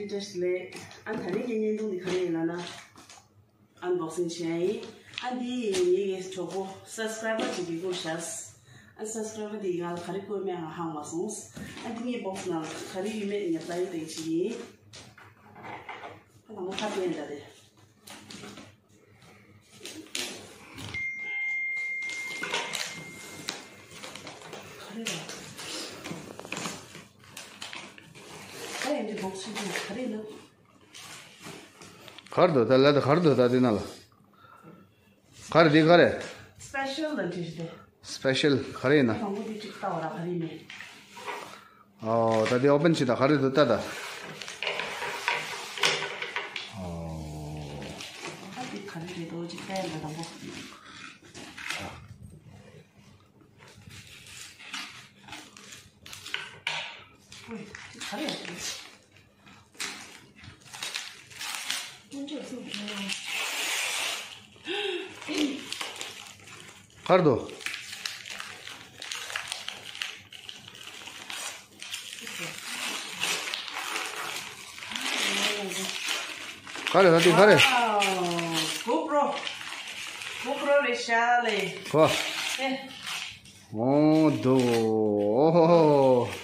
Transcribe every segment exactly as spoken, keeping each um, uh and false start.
བཀྲ་ཤིས་བདེ་ལེགས། ཨ་ད་རིང་གི་བརྙན་ཐུང་འདི་ག་རེ་ཡིན་ལབ་ན། ཨན་བོག་སིང་བྱས་ཡིན། ཨ་འདི་ཡིན་ངེད་ཀྱི་གྲོགས་པོ་སབ་སི་ཀ་རའི་བར་ཅིག་གིས་བསྐུར་བཞག་ཨ་སབ་སི་ཀ་རའི་བར་འདིས་ང་ལ་ག་རེ་བསྐུར་མེད་ང་ཧ་གོ་མ་སོང་། ཨ་འདི་ངའི་བོག་སི་ནང་ལ་ག་རེ་ཡོད་མེད་ངས་ལྟ་ཡི་བལྟ་ཡི་བྱེད་ཀྱི་ཡིན། ཨ་དང་པོ་ཁ་ཕྱེ་ཡིན་ད་དེ། ག་རེ་རེད། ག་རེ་འདི་བོག་སི་འདི་ག་རེ་ལབ། ག་རེ་འདུག་ད་ལ་ད་ག་རེ་འདུག་ད་དེ་ན་ལ། ག་རེ་འདི་ག་རེ། སི་པེ་ཤལ་ལ་འདྲི་ཞིག་དེ། སི་པེ་ཤལ་ག་རེ་ཡིན་ན། དང་པོ་འདི་གཅིག་ལྟ་བ་ར་ག་རེ་ཡིན་མིན། ཨོ་ད་དེ་ཨོ་པན་བྱེད་ད་ག་རེ་འདུག་ལྟ་ད། ཨོ། ཨ་འདི་ག་རེ་རེད་འདུག་གཅིག་ལྟ་ཡ་ད་དང་པོ། ཨོ་འདི་ག་རེ་རེད། ག་རེ་འདུག་ག་རེ་ད་དེ་ག་རེ། གོ་པྲོ། གོ་པྲོ་རེད་ཤག་ལེ། གོ། ཨེ། ཨོ་དོ། ཨོ་ཧོ་ཧོ།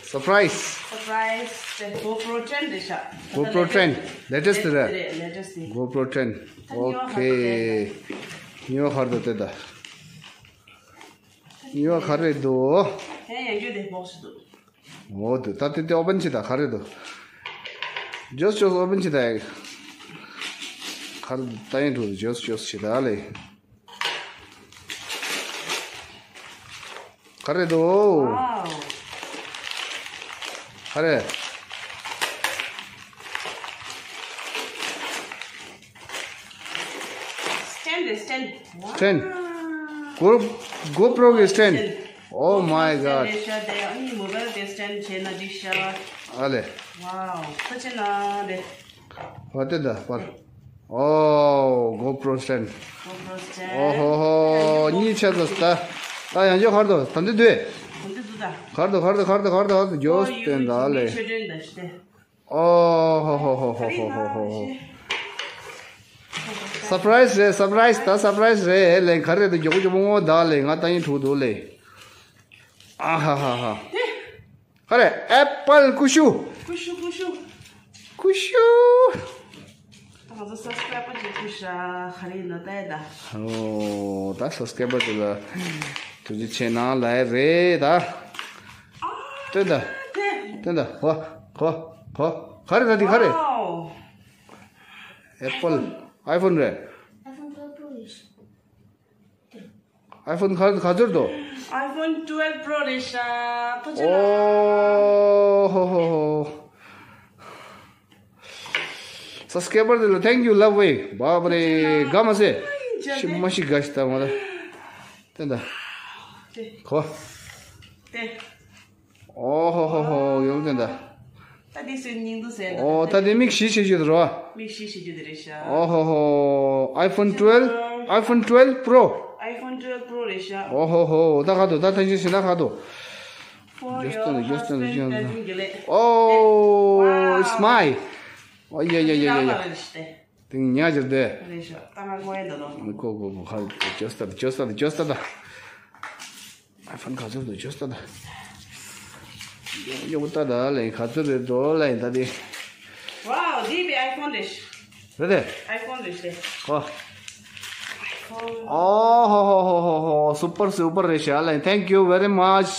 སར་པ་རའི་ཛི། སར་པ་རའི་ཛི་དེ་གོ་པྲོ་ཊེན་རེད་ཤག་གོ་པྲོ་ཊེན། ལེ་ཊེ་སི་ཊི་རེད། ལེ་ཊེ་སི་ཊི་རེད། གོ་པྲོ་ཊེན། ད་ཉོ་ཨོ་ཁེ། ཉོ་ག་རེ་འདུག་ལྟ་ད། ཉོ་ག་རེ་འདུག་ཧེ་ཡང་རྒྱུ་དེ་བོག་སི་འདུག་ཨོ་དེ་ད་དེ་དེ་ཨོ་པན་བྱེད་ད་ག་རེ་འདུག་ཇོས་ཇོས་ཨོ་པན་བྱེད་ད་ཡ། ག་རེ་ད་ཡིན་འགྲོ་ཇོས་ཇོས་བྱེད་ད་ལེ། ག་རེ་འདུག་ཝའོ། ག་རེ། སི་ཊེན་ཌི་རེད་སི་ཊེན་ཌི། སི་ཊེན་ཌི། གོ་གོ་པྲོ་གི་སི་ཊེན་ཌི། Oh my god. ཨ་ནི་མོ་བལ་གི་སི་ཊེན་ཌི་བྱས་ན་འགྲིག་ཤག་ཨ་ལེ། ཝའོ། ཁ་ཆེ་ན་རེད། ཨ་དེ་ད་པར། ཨོ་གོ་པྲོ་སི་ཊེན་ཌི། གོ་པྲོ་སི་ཊེན་ཌི། ཨོ་ཧོ་ཧོ། གཉིས་ཆ་ཚ་ད། ད་ཡང་ཅོ་གར་དོ་ད་འདི་དུས། ད་འདི་དུས་ད། གར་དོ་གར་དོ་གར་དོ་གར་དོ་གར་དོ་ཇོས་ཨོ་ཡུ་ཊུབ་ཊེན་ཌི་ཨ་ལེ། ཆོས་སྒྲོན་ད་ཤི་སྟེ། ཨོ་ཧོ་ཧོ། སར་པ་རའི་ཛི་རེད་སར་པ་རའི་ཛི་ད་སར་པ་རའི་ཛི་རེད་ལེ། ག་རེ་ད་མགྱོགས་པོ་མགྱོགས་པོ་ངོ་ད་ལེ། ང་ད་ཡིན་འགྲོ་འདུག་ལེ། ཨ་ཧ་ཧ་ཧ། ག་རེ། ཨེ་པལ་ཀུ་ཤུ། ཀུ་ཤུ་ཀུ་ཤུ། ཀུ་ཤུ། ད་ང་ཚོ་སབ་སི་ཀ་རའི་བར་ཅིག་བསྐུར་ཤག་ག་རེ་ཡིན་ན་ལྟ་ཡ་ད། ཨོ་ད་སབ་སི་ཀ་རའི་བར་དེ་ལ་ཐུགས་རྗེ་ཆེ་གནང་ལབ་ཡ་རེད་ད། ཨ་ལྟོས་ད། དེ། ལྟོས་ད། གོ་གོ་གོ། ག་རེ་ད་དེ་ག་རེ། ཝའོ། ཨེ་པལ། ཨའི་ཕོན་རེད། ཨའི་ཕོན་ག་རེ་ག་ཚོད་འདུག་ཨའི་ཕོན་ཊུ་ཝེལ་བྷི་པྲོ་རེད་ཤག་ཐུགས་རྗེ་གནང་། ཨོ་ཧོ་ཧོ་ཧོ། སབ་སི་ཀ་རའི་བར་དེ་ལ་thank you love way། བཱ་བ་རེ། དགའ་མ་སེ། ཤི་མ་ཤི་དགའ་ཤི་ད་མ་ད། ལྟོས་ད། དེ། གོ། དེ། ཨོ་ཧོ་ཧོ་ཧོ། ཡོང་ལྟོས་ད། ད་དེ་སུའི་སྙིང་སྡུག་ཟེར་ན་ཨོ་ད་དེ་མིག་བཞི་བྱེད་རྒྱུ་དེ་རོ། མིག་བཞི་བྱེད་རྒྱུ་དེ་རེད་ཤག་ཨོ་ཧོ་ཧོ། ཨའི་ཕོན་ཊུ་ཝེལ། ཨའི་ཕོན་ཊུ་ཝེལ་བྷི་པྲོ། ཨའི་ཕོན་ཊུ་ཝེལ་བྷི་པྲོ་རེད་ཤག་ཨོ་ཧོ་ཧོ། ད་ག་དུ་ད་ཐེངས་ཤིག་ན་ག་དུ། For your husband, ད་དུང་དགེ་ལེགས། Oh, it's my. ཨོ་ཡ་ཡ་ཡ་ཡ་ཡ། དེང་ཉག་ཅིག་དེ། རེད་ཤག་ད་ང་ངོ་ཡ་འདི་ལོ། ཁོ་ཁོ་ཁོ་ཁ་ཇོས་ད་ཇོས་ད་ཇོས་ད་ད། ཨའི་ཕོན་ག་ཚོད་འདུག་ཇོས་ད་ད། ཡོང་ད་ད་ལེ་ག་ཚོད་རེད་འགྲོ་ལེ་ད་དེ། ཝའོ་འདི་བི་ཨའི་ཕོན་རེད། རེད་དེ། ཨའི་ཕོན་རེད་ཤག་ཨོ། ཨོ་ཧོ་ཧོ་ཧོ་ཧོ་ཧོ། སུ་པར་སུ་པར་རེད་ཤག་ལེ། Thank you very much.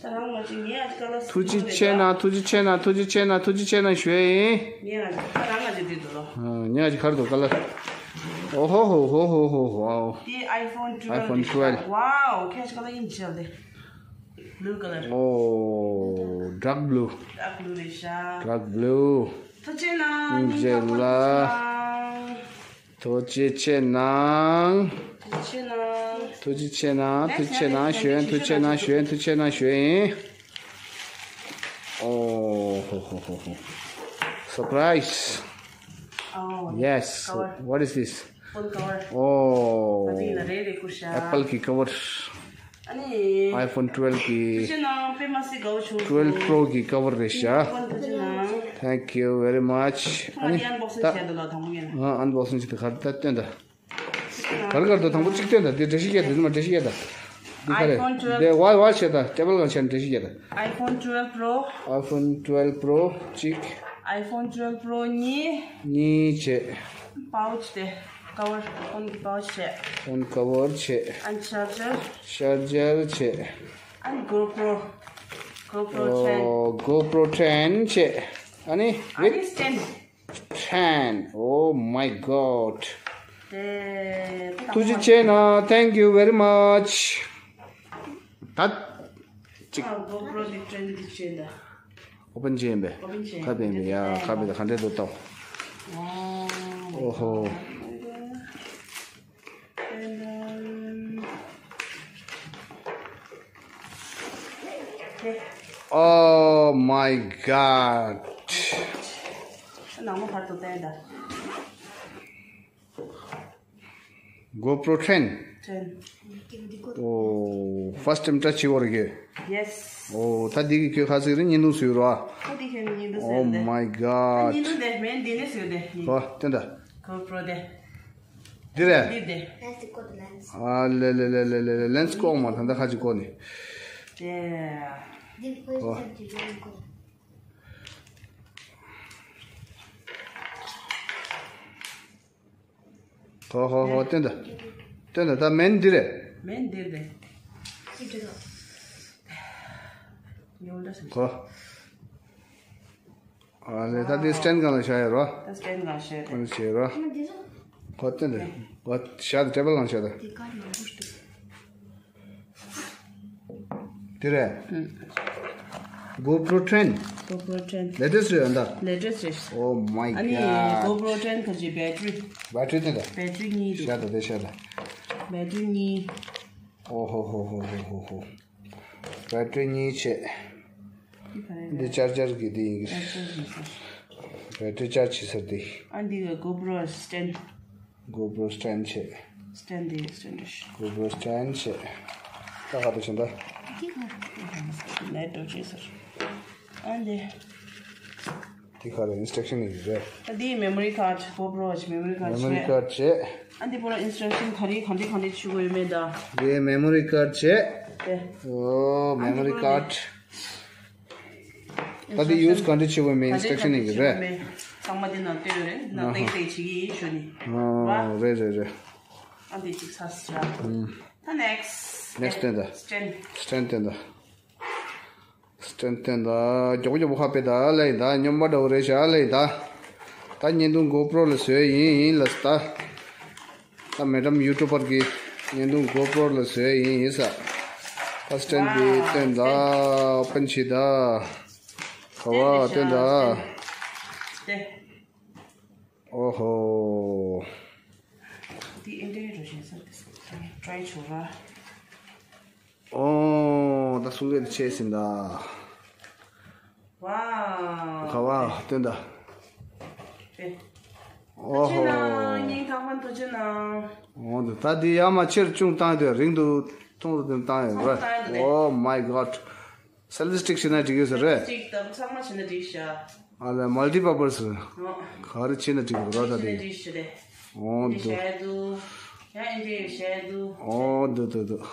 ད་རང་ང་ཅིག་ངས་ཨ་ཅིག་ཀ་ལ་ཐུགས་རྗེ་ཆེ་གནང་ཐུགས་རྗེ་ཆེ་གནང་ཐུགས་རྗེ་ཆེ་གནང་ཐུགས་རྗེ་ཆེ་གནང་ཞུ་ཡ་ཡིན། ངས་ཨ་ཅིག་ད་རང་ང་ཅིག་འདི་འདུག་ལོ། ངས་ཨ་ཅིག་ག་རེ་འདུག་ཀ་ལ། ཨོ་ཧོ་ཧོ་ཧོ་ཧོ་ཧོ་ཧོ། འདི་ཨའི་ཕོན་ཊུ་ཝེལ་ཝའོ་ཁྱེད་ཨ་ཅིག་ཀ་ལ་ཡིན་ཅི་ལ་དེ། Blue color. Oh, dark blue. Dark blue རེད་ཤག Dark blue. ཐུགས་རྗེ་གནང་། སྙིང་རྗེ་ལ། ཐུགས་རྗེ་ཆེ་གནང་། ཐུགས་རྗེ་ཆེ་གནང་། ཐུགས་རྗེ་ཆེ་གནང་། ཐུགས་རྗེ་ཆེ་གནང་ཞུ་ཡིན། ཐུགས་རྗེ་ཆེ་གནང་ཞུ་ཡིན། ཐུགས་རྗེ་ཆེ་གནང་ཞུ་ཡིན། Oh, ho, ho, ho, ho. Surprise. Oh, yes. Cover. What is this? Phone cover. Oh. ད་འདི་ལ་རེ་རེ་བསྐུར་ཤག Apple གི་ཀ་བར། ཨ་ནི། iPhone twelve གི། ཐུགས་རྗེ་གནང་། དཔེ་མ་སྲིད་དགའ་བོ་བྱུང་སོང་། twelve Pro གི་cover རེད་ཤག། ཐུགས་རྗེ་གནང་། Thank you very much། ཨ་ནི། ཐུགས་རྗེ་གནང་། ད་ཨན་བོག་སིང་བྱས་འདུག་ལ་དང་པོ་ཡིན། ཨ། ཨན་བོག་སིང་བྱས་འདུག་ག་ད་སྟོན་ད། གར་གར་དུ་དང་པོ་གཅིག་སྟོན་དང་། དེ་འགྲེལ་བཤད་བརྒྱབ། དེ་ནི་མ་འགྲེལ་བཤད་བརྒྱབ་དང་། འདི་ག་རེད། iPhone twelve། དེ་བ་བ་བྱས་དང་། ཊེ་བལ་སྒང་བྱས་ནས་འགྲེལ་བཤད་བརྒྱབ་དང་། iPhone twelve Pro། iPhone twelve Pro གཅིག། iPhone twelve Pro གཉིས། གཉིས་བྱས། པའུ་ཆི་དེ། ཀ་བར། ཕོན་གྱི་པའུ་ཆི་བྱས། ཕོན་ཀ་བར་བྱས། ཨན་ཆར་ཇར། ཆར་ཇར་བྱས། ཨན་གོ་པྲོ། གོ་པྲོ་ཊེན། ཨོ། གོ་པྲོ་ཊེན་བྱས། ཨ་ནི། ཨ་ནི་སི་ཊེན་ཌི། Ten. Oh my God. ཐུགས་རྗེ་ཆེ་གནང་། Thank you very much. ད་གཅིག་ཨ། གོ་པྲོ་འདི་ཊེན་འདི་བྱས་ད། ཨོ་པན་བྱས་ཡིན་པས། ཨོ་པན་བྱས། ཁ་ཕྱེ་ཡིན་པས། ཡ། ཁ་ཕྱེ་ད་ག་འདྲས་འདུག་ལྟོས། ཨོ་ཧོ། Oh my God. ནང་མ་བར་དུ་བལྟས་ད། GoPro ten. ten. Oh, first time touch your gear. Yes. Oh, ད་འདི་གི་ཁྱོད་ཁ་ཟིག་རེད། བརྙན་ཐུང་བཟོས་རོགས། ཨ་འདི་ཁྱོད་བརྙན་ཐུང་བཟོས། Oh my God. བརྙན་ཐུང་དེ་མིང་འདི་ནས་བཟོས་ཏེ། ཧོ། སྟོན་ད། GoPro དེ། འདི་རེད། འདི་དེ། ཨ་ལེ་ལེ་ལེ་ལེ་ལེ། ལེན་སི་ཀོག་མ་ད་ད་ཁ་ཅིག་ཀོག་ནི། དེ། ཨོ། ཧོ་ཧོ་ཧོ། སྟོན་ད། སྟོན་ད། ད་མིང་འདི་རེད། མིང་འདི་རེད། ཧོ། ཨ་ལེ། ད་དེ་སི་ཊེན་ཌི་སྒང་ལ་བཞག་ཡ་རོ། ད་སི་ཊེན་ཌི་སྒང་བཞག་ཡ་རོ། ཨ་ནི་བྱས་རོ། ཁོ་སྟོན་ད། ཁོ་བཞག་ད། ཊེ་བལ་སྒང་བཞག་ད། དེ་རེད། GoPro ten. GoPro ten. ལེ་ཊེ་སི་ཊི་རེད་ད། ལེ་ཊེ་སི་ཊི་རེད། Oh my God. ཨ་ནི་GoPro ten ཁ་ཅིག་བེ་ཊི་རི། བེ་ཊི་རི་སྟོན་ད། བེ་ཊི་རི་གཉིས་འདུག། བཞག་ད། དེ་བཞག་ད། བེ་ཊི་རི་གཉིས། ཨོ་ཧོ་ཧོ་ཧོ་ཧོ་ཧོ། བེ་ཊི་རི་གཉིས་བྱས། འདི་ཆར་ཇར་གྱི་འདི་ཡིན་གྱི། བེ་ཊི་རི་ཆར་ཇི་སར་འདི། ཨ་འདི་གི་གོ་པྲོ་སི་ཊེན་ཌི། གོ་པྲོ་སི་ཊེན་ཌི་བྱས། སི་ཊེན་ཌི་འདི་སི་ཊེན་ཌི་རེད། གོ་པྲོ་སི་ཊེན་ཌི་བྱས། ད་ག་དུ་ཕྱིན་ད། ལེ་ཊོ་ཅི་སར། ཨ་འདི། དེ་ག་རེ་ཨིན་སི་ཊྲག་ཤན་ཡིན་རེད། ད་དེའི་མེ་མོ་རི་ཀར་ཌི། གོ་པྲོ་བ་ཆེ་མེ་མོ་རི་ཀར་ཌི་མེ་མོ་རི་བྱས། ཀར་ཌི་བྱས། ཨ་འདི་པོ་ལ་ཨིན་སི་ཊྲག་ཤན་ག་རེ་ག་འདྲ་ག་འདྲ་བྱེད་དགོས་ཡོད་མེད་ད། དེ་མེ་མོ་རི་ཀར་ཌི་བྱས། དེ། ཨོ། མེ་མོ་རི་ཀར་ཌི། ད་དེ་ཡུ་སི་ག་འདྲ་བྱེད་དགོས་མེད་ཨིན་སི་ཊྲག་ཤན་ཡིན་གྱི་རེད། ཚང་མ་དེ་ནང་བསྟན་ཡོད་རེད། ནང་བསྟན་བསྟན་བྱེད་ཀྱི་ཡིན་ཞུ་ནི། ཨོ། རེད་རེད་རེད། ཨ་འདི་གཅིག་ཚར་སོང་། ད་ནེག་སི་ཊི། ནེག་སི་ཊི་སྟོན་ད། སི་ཊྲེན་ཌི། སི་ཊྲེན་ཌི་སྟོན་ད། སི་ཊྲེན་ཌི་སྟོན་ད། མགྱོགས་མགྱོགས་པོ་ཁ་ཕྱེ་ད་ལེ་ད། སྨྱོན་པ་འདྲ་བོ་རེད་ཤག་ལེ་ད། ད་བརྙན་ཐུང་གོ་པྲོ་ལ་བཟོས་ཡིན་ཡིན་ལ་ད། ད་མེ་ཌམ་ཡུ་ཊུབ་པར་གྱི་བརྙན་ཐུང་གོ་པྲོ་ལ་བཟོས་ཡིན་ཡིན་ས། ད་སི་ཊྲེན་ཌི་འདི་སྟོན་ད། ཨོ་པན་བྱེད་ད། ག་བ་སྟོན་ད། ཨོ་ཧོ། འདི་ཨེ་འདྲའི་རོ་བཞིན་ས་དེ་ཊ་རའི་བྱོས་ར། ཨོ། ད་གསུང་སྐད་ཆེ་ཟིན་ད། ཝའོ། ག་བ་སྟོན་ད། ཨེ། ཨོ་ཧོ། ཐུགས་རྗེ་གནང་། སྙིང་ཐག་པ་ནས་ཐུགས་རྗེ་གནང་། ཨོ་ད་ད་འདི་ཡར་མར་ཆེར་ཆུང་བཏང་དུས་རིང་དུ་ཐུང་དུ་བཏང་ཡོད་རེད། ཨོ་མའི་གོཌ། སེལ་ཕི་སི་ཊིག་བྱས་ན་འགྲིག་ཡོད་ས་རེད། སེལ་ཕི་སི་ཊིག་དང་ཚང་མ་བྱས་ན་འགྲིག་ཤག། ཨ་ལས་མལ་ཊི་པར་པོ་སི། ཨོ། ག་རེ་བྱས་ན་འགྲིག་གི་རེད་ད་དེ། བྱས་ན་འགྲིག་ཤག་རེད། ཨོ་འདི་འདུག། བྱས་འདུག། ཡང་ཨེ་འདྲའི་བྱས་འདུག། ཨོ་འདུག་འདུག་འདུག།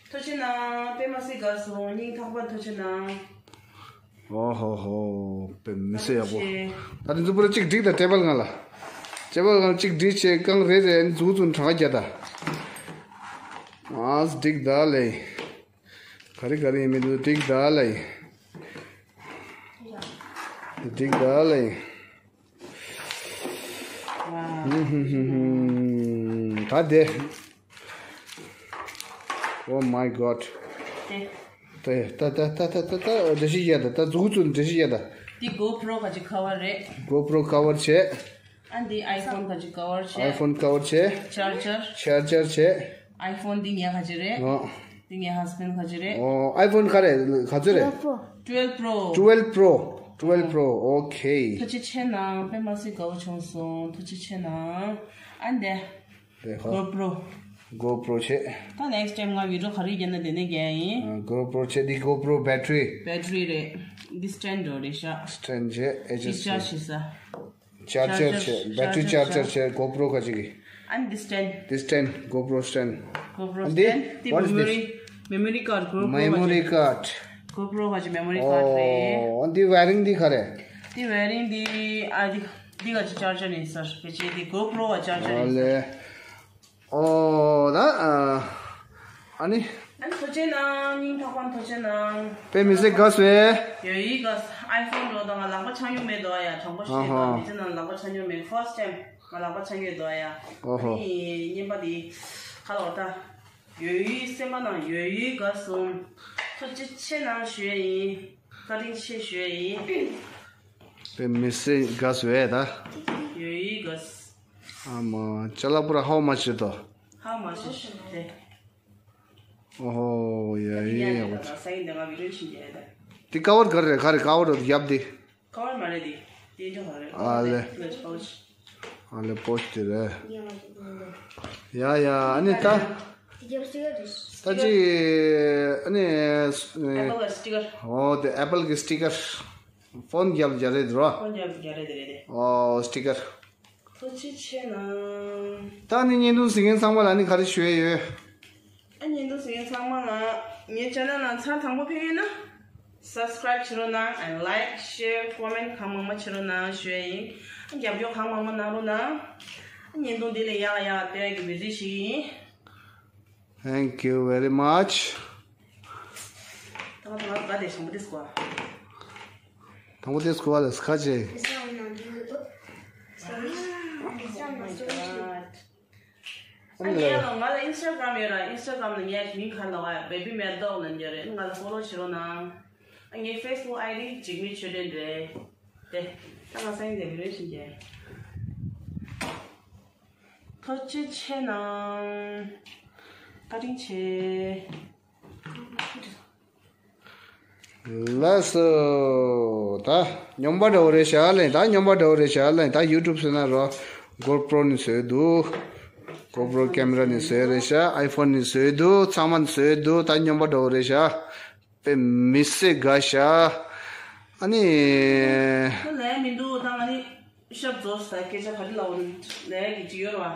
ཐུགས་རྗེ་གནང་། དཔེ་མ་སྲིད་དགའ་སོང་། སྙིང་ཐག་པ་ཐུགས་རྗེ་གནང་། ཨོ་ཧོ་ཧོ། དཔེ་མི་སྲིད་ཡག་པོ། ཐུགས་རྗེ་ཆེ། ད་དེ་ཚོ་པུ་ར་གཅིག་བསྒྲིགས་དང་། ཊེ་བལ་སྒང་ལ། ཊེ་བལ་སྒང་གཅིག་བསྒྲིགས་བྱས། རྐང་རེ་རེ་མཛུབ་བཙུགས་གྲངས་ཀ་རྒྱག་ད། ཨ་བསྒྲིགས་ད་ལེ། ག་རེ་ག་རེ་ཡིན་མིན་དུ་བསྒྲིགས་ད་ལེ། བསྒྲིགས་ད་ལེ། ད་དེ། Oh my God. དེ། དེ་ད་ད་ད་ད་ད་ད་འགྲེལ་བཤད་བརྒྱབ་ད། ད་མཛུབ་བཙུགས་འགྲེལ་བཤད་བརྒྱབ་ད། འདི་གོ་པྲོ་ག་ཅིག་ཁ་བར་རེད། གོ་པྲོ་ཁ་བར་བྱས། ཨ་འདི་ཨའི་ཕོན་ག་ཅིག་ཁ་བར་བྱས། ཨའི་ཕོན་ཁ་བར་བྱས། ཆར་ཇར། ཆར་ཇར་བྱས། ཨའི་ཕོན་འདི་ངའི་ཁ་ཅིག་རེད། ཨོ། འདི་ངའི་ཧས་བྷེན་ཁ་ཅིག་རེད། ཨོ། ཨའི་ཕོན་ག་རེ་ག་ཚོད་རེད། ཊུ་ཝེལ་པྲོ། ཊུ་ཝེལ་པྲོ། ཊུ་ཝེལ་པྲོ། ཨོ་ཁེ། ཐུགས་རྗེ་ཆེ་གནང་། དཔེ་མ་སྲིད་དགའ་བོ་བྱུང་སོང་། ཐུགས་རྗེ་ཆེ་གནང་། ཨ་འདི། དེ་ཧོ། གོ་པྲོ། GoPro་བྱས། ད་next time་ང་video་ག་རེ་རྒྱག་ན་དེ་ནས་རྒྱག་ཡིན། GoPro་བྱས། འདི་GoPro་battery། Battery་རེད། འདི་stand་རོ་རེད་ཤག Stand་བྱས། ཅིག་charge་བྱེད་ས། Charger་བྱས། Battery charger་བྱས། GoPro་ག་ཅིག་གི། ཨ་ནི་འདི་stand། འདི་stand། GoPro stand། GoPro stand། འདི་what is this? Memory card། GoPro་memory card། GoPro་ག་ཅིག་memory card་རེད། ཨོ། འདི་wiring་འདི་ག་རེད། འདི་wiring་འདི་ཨ་འདི་འདི་ག་ཅིག་charger་ཡིན་ས་རེད། ཕལ་ཆེར་འདི་GoPro་ག་charger་ཡིན་ས་རེད། ཨོ་ད། ཨ་ནི། ཨ་ནི་ཐུགས་རྗེ་གནང་། སྙིང་ཐག་པ་ནས་ཐུགས་རྗེ་གནང་། དཔེ་མི་སྲིད་དགའ་སོང་། ཡོད་ཡིན་དགའ། iPhone་འགྲོ་དང་ང་ལག་པ་ཆགས་མྱོང་མེད་དོ་ཡ། དྲང་པོ་བཤད་ཨོ་ཧོ། དང་མི་ཚེ་ནང་ལག་པ་ཆགས་མྱོང་མེད། first time་ང་ལག་པ་ཆགས་མྱོང་དོ་ཡ། ཨོ་ཧོ། ཨ་ནི་རྔན་པ་འདི་ཁ་ལོ་ད། ཡོད་ཡིན་སེམས་པ་ནང་ཡོད་ཡིན་དགའ་སོང་། ཐུགས་རྗེ་ཆེ་གནང་ཞུ་ཡ་ཡིན། བཀའ་དྲིན་ཆེ་ཞུ་ཡ་ཡིན། དཔེ་མི་སྲིད་དགའ་སོང་ད། ཡོད་ཡིན་དགའ། ཨ་མ། ཅ་ལག་པུ་ར་how much རེད་དོ། How much རེད། ཨོ་ཧོ། ཡ་ཡ་ཡ། ཡ་ཡ་ཡ། འདི་cover་ག་རེ་རེད། ག་རེ་cover་རེད་ཡབ་འདི། cover་མ་རེད་འདི། དེ་འདྲ་མ་རེད། ཨ་ལེ། pouch། ཨ་ལེ། pouch་དེ་རེད། ཡ་ཡ། ཨ་ནི་ད། ད་ཅི། ཨ་ནི། Apple་གི་sticker། ཨོ་དེ་Apple་གི་sticker། phone་རྒྱབ་རྒྱ་རེད་རོ། phone་རྒྱབ་རྒྱ་རེད་རེད། ཨོ་sticker། ཐུགས་རྗེ་ཆེ་གནང་། ད་ནི་བརྙན་ཐུང་གཟིགས་མཁན་ཚང་མ་ལ་ནི་ག་རེ་ཞུ་ཡས་ཡོད། ཨ་བརྙན་ཐུང་གཟིགས་མཁན་ཚང་མ་ལ་ངའི་channel་ནང་ཚར་དང་པོ་ཕེབས་ཡོད་ན་subscribe་བྱེད་རོགས་གནང་། and like share comment་གང་མང་མང་བྱེད་རོགས་གནང་ཞུ་ཡས་ཡིན། ཨ་རྒྱབ་སྐྱོར་གང་མང་མང་གནང་རོགས་གནང་། ཨ་བརྙན་ཐུང་འདི་ལས་ཡག་ལ་ཡག་ལ་སྟེར་ཡས་ཀྱི་འབད་བརྩོན་ཞིག་ཡིན། Thank you very much། ད་ང་ད་ང་དགའ་དེ་ཞང་པོ་དེ་སྐོར། དང་པོ་དེ་སྐོར་ལ་ཁ་ཆེ། ཨ་ནི་ཡང་ང་ལ་Instagram་ཡོད་ར། Instagram་ནང་ངའི་མིང་ག་ལ་བ་baby mad dog་ལབ་ཡོད་རེད། ང་ལ་follow་བྱེད་རོགས་གནང་། ཨ་ངའི་Facebook ID་འཇིགས་མེད་ཆོས་སྒྲོན་རེད། དེ་ད་ང་སང་ཉིན་དེ་བི་རོན་ཤིན་རྒྱལ། ཐུགས་རྗེ་ཆེ་གནང་། བཀའ་དྲིན་ཆེ། ལགས་སོ། ད་སྨྱོན་པ་འདྲ་བོ་རེད་ཤག་ལེ། ད་སྨྱོན་པ་འདྲ་བོ་རེད་ཤག་ལེ། ད་YouTube་བཟོས་ན་རོ། GoPro་ནས་བཟོས་འདུག GoPro་ཀེམ་ར་ནས་བཟོས་རེད་ཤག iPhone་ནས་བཟོས་འདུག་ཚང་མ་ནས་བཟོས་འདུག་ད་སྨྱོན་པ་འདྲ་བོ་རེད་ཤག་དཔེ་མི་སྲིད་དགའ་ཤག་ཨ་ནི། ཁོ་ལས་མི་འདུག་ད་ང་ནི། ཤབ་རྫོགས་ས་སྐད་ཆ་ག་རེ་ལབ་ལས་ཀྱི་ཅི་ཡོད་ར།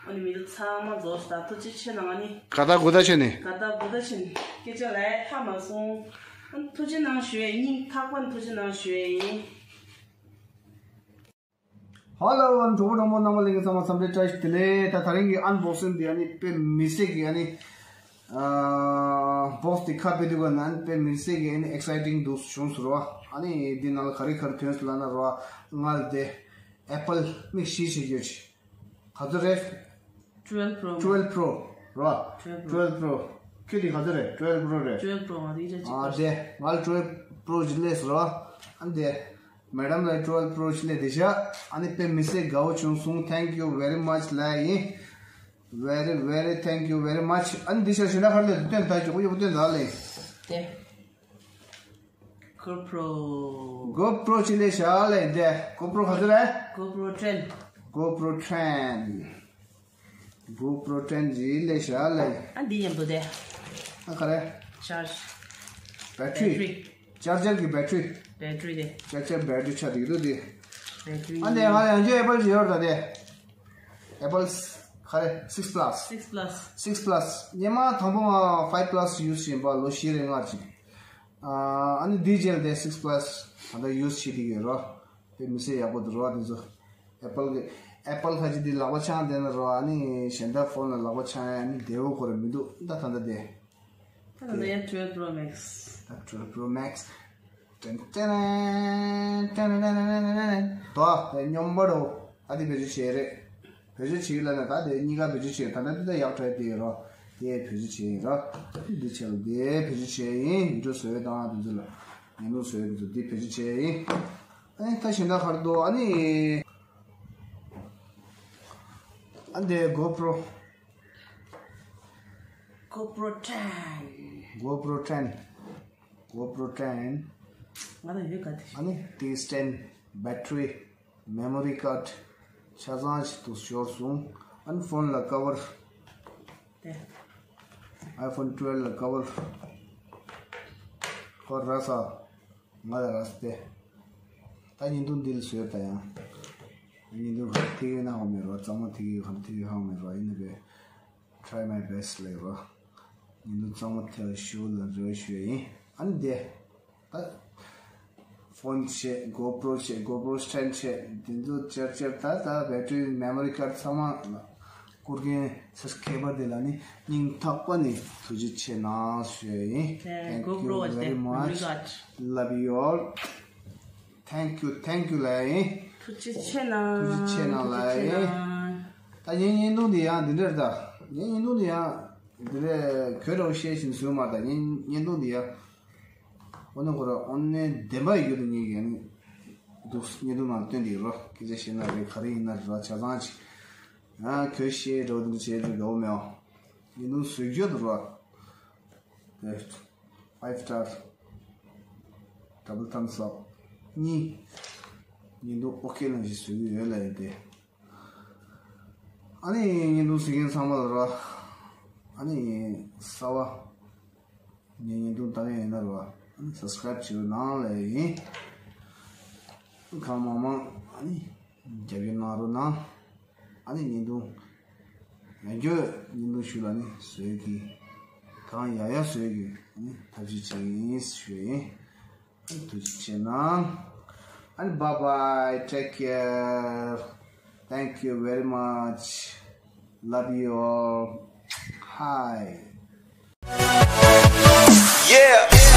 ཨ་ནི་མི་འདུག་ཚང་མ་རྫོགས་ས་ཐུགས་རྗེ་ཆེ་གནང་། ཨ་ནི་ག་ད་གུ་ད་ཆེ་ནི། ག་ད་གུ་ད་ཆེ་ནི་སྐད་ཆ་ལས་ཐག་མ་སོང་། ཨ་ནི་ཐུགས་རྗེ་གནང་ཞུ་ཡས། སྙིང་ཐག་པ་ནས་ཐུགས་རྗེ་གནང་ཞུ་ཡས་ཡིན། Hello། ཨ་ནི་གྲོགས་པོ་གྲོགས་མོ་རྣམ་པ་ལྷན་རྒྱས་ཚང་མ་འཚམས་འདྲི་བཀྲ་ཤིས་བདེ་ལེགས། ད་དེ་རིང་གི་unboxing་འདི་ཨ་ནི་དཔེ་མི་སྲིད་ཀྱི་ཨ་ནི། ཨ་box་དེ་ཁ་ཕྱེ་དུས་ག་ནང་དཔེ་མི་སྲིད་ཀྱི་ཨ་ནི་exciting་འདུག་བྱུང་སོང་རོ། ཨ་ནི་འདི་ནང་ལ་ག་རེ་ག་རེ་ཐོན་སོང་ལབ་ན་རོ། ང་ལ་དེ་Apple་མིག་བཞི་ཞིག་ཡོད་ཅིག་ག་ཚོད་རེད། Twelve Pro། Twelve Pro་རོ། Twelve Pro། Twelve Pro། ཁྱོད་དེ་ག་ཚོད་རེད། Twelve Pro་རེད། Twelve Pro། ང་དེ་ཨ་དེ་ང་ལ་Twelve Pro་ཅིག་སླེབས་སོང་རོ། ཨ་ནི་དེ། Madam་ལ་Twelve Pro་ཞིག་སླེབས་བསྡད་ཤག་ཨ་ནི་དཔེ་མི་སྲིད་དགའ་བོ་བྱུང་སོང་། Thank you very much་ལབ་ཡིན། Very very thank you very much། ཨ་ནི་འདི་ཤ་ཞུ་ན་ཁར་ལས་སྟོན་ད་ཅོག་ཡོ་སྟོན་ད་ལེ། དེ། GoPro། GoPro་ཅིག་སླེབས་ཤག་ལེ། འདི་GoPro་ག་ཚོད་རེད། GoPro ten། GoPro ten། GoPro ten་ཅིག་སླེབས་ཤག་ལེ། ཨ་འདི་མཉམ་དུ་དེ། ཨ་ག་རེ། Charge། Battery། Battery། Charger་གི་battery། Battery་དེ། Charger battery་ཆ་དེ་གི་འདུག་དེ། Battery། ཨ་ནི་ང་ལ་ཡང་བསྐྱར་Apple་ཅིག་ཡོད་རེད་ད་དེ། Apple་ག་རེ། Six Plus། Six Plus། Six Plus། སྔོན་མ་དང་པོ་ང་Five Plus་use་བྱེད་པ་ལོ་བཞི་རེ་ལྔ་ཅིག་ཨ་ནི་འདི་རྗེས་ལ་དེ་Six Plus་ད་ལྟ་use་བྱེད་བསྡད་ཀྱི་ཡོད་རོ། དཔེ་མི་སྲིད་ཡག་པོ་འདུག་རོ་དེ་ཚོ། Apple་གི་Apple་ཁ་ཅིག་འདི་ལག་པ་འཆང་བསྡད་ན་རོ། ཨ་ནི་གཞན་དག་phone་ལ་ལག་པ་འཆང་ཡ་ཨ་ནི་བདེ་བོ་ཁོ་ར་མི་འདུག་ད་ད་ལྟ་དེ། ད་ལྟ་ཡ་Twelve Pro Max། ད་Twelve Pro Max། ཏན་ཏན་ཏན་ཏན་ཏན་ཏན། དོ། དེ་སྨྱོན་པ་རོ། ཨ་དེ་བེད་སྤྱོད་བྱེད་རེད། བེད་སྤྱོད་བྱེད་ལ་ན་ད་དེ་གཉིས་ཀ་བེད་སྤྱོད་བྱེད། ད་ལྟ་འདི་ད་ཡག་ཕྲ་དེ་རོ། དེ་བེད་སྤྱོད་བྱེད་ཡིན་རོ། འདི་བྱས་ལ་དེ་བེད་སྤྱོད་བྱེད་ཡིན། འགྲོ་བཟོ་བའི་དང་དེ་ཚོ་ལ། ངས་ནུ་བཟོ་བའི་དེ་ཚོ་འདི་བེད་སྤྱོད་བྱེད་ཡིན། ཨ་ནི་ད་གཞན་དག་གར་འདུག་ཨ་ནི། ཨ་འདི་GoPro། GoPro ten། GoPro ten། GoPro ten། ང་ལ་ཡོད་ག་དེ། ཨ་ནི་དེ་stand། Battery། Memory card། ཆ་ཚང་ཞིག་ཏུ་ཤོར་སོང་། ཨ་ནི་phone་ལ་cover། iPhone twelve ལ་ཀ་བར་ཁོ་ར་ས་ང་ལ་ར་ས་ཏེ། ད་བརྙན་ཐུང་འདི་ལ་བཟོས་ད་ཡང་། བརྙན་ཐུང་ག་ཐིག་ཡོད་ན་ཧོ་མེད་རོ། གཙང་མ་ཐིག་ཡོད་གམ་ཐིག་ཡོད་ཧོ་མེད་རོ། ཡིན་ནི་བས། Try my best ལེགས་རོ། ཉིན་དུ་གཙང་མ་ཐལ་ཞུ་ལ་རེ་ཞུ་ཡིན། ཨ་ནི་དེ། ད། ཕོན་བྱས། GoPro བྱས། GoPro stand བྱས། དེ་ཚོ་ཅར་ཅར་ད་ད་battery memory card ཚང་མ་བསྐུར་མཁན་ས་ཁྱད་པར་དེ་ལ་ནི་སྙིང་ཐག་པ་ནས་ཐུགས་རྗེ་ཆེ་གནང་ཞུ་ཡིན། Thank you very much. Love you all. Thank you, thank you ལ་ཡིན། ཐུགས་རྗེ་ཆེ་གནང་། ཐུགས་རྗེ་ཆེ་གནང་ལ་ཡིན། ད་ངའི་བརྙན་ཐུང་འདི་ཡང་འདི་འདྲར་ད། ངའི་བརྙན་ཐུང་འདི་ཡང་འདི་འདྲ་གོ་རོགས་བཤད་བཞིན་བཟོས་མ་ད། ངའི་བརྙན་ཐུང་འདི་ཡང་ཨོ་ནེ་ཁོ་ར་ཨོ་ནེ་བདེན་པ་ཡོད་དུ་ངེས་ཀྱི་ནི་འདུག། བརྙན་ཐུང་ནང་བསྟན་འདི་རོ། སྐད་ཆ་བཤད་ན་རེད། ག་རེ་ཡིན་ན་རེད། ཆ་ཚང་ཅིག་ཡང་གོ་བཤད་འགྲོ་འདུག་བྱེད་འདུག་འགྲོ་མེད། བརྙན་ཐུང་བཟོས་རྒྱུ་འདུག་རོ། Five star, double thumbs up གཉིས། བརྙན་ཐུང་ཨོ་ཁེ་ལ་ཞིག་བཟོས་ཀྱི་ཡོད་ལ་ཡིན་ཏེ། ཨ་ནི་བརྙན་ཐུང་གཟིགས་མཁན་ཚང་མ་ལ་རོ། ཨ་ནི་གསར་པ་ངའི་བརྙན་ཐུང་ལྟ་མཁན་ཡིན་ན་རོ། ཨ་ནི་subscribe བྱེད་རོགས་གནང་ལ་ཡིན། གང་མང་མང་ཨ་ནི་རྒྱབ་སྐྱོར་གནང་རོགས་གནང་། ཨ་ནི་བརྙན་ཐུང་ཡང་བསྐྱར་བརྙན་ཐུང་ཞུ་ལ་ནི་བཟོས་ཀྱི། གང་ཡག་ཡག་བཟོས་ཀྱི་ཨ་ནི་ཐབས་ཤེས་བྱེད་ཀྱི་ཡིན་ཞུ་ཡིན། ཐུགས་རྗེ་ཆེ་གནང་། And bye bye, take care. Thank you very much. Love you all. Hi. Yeah.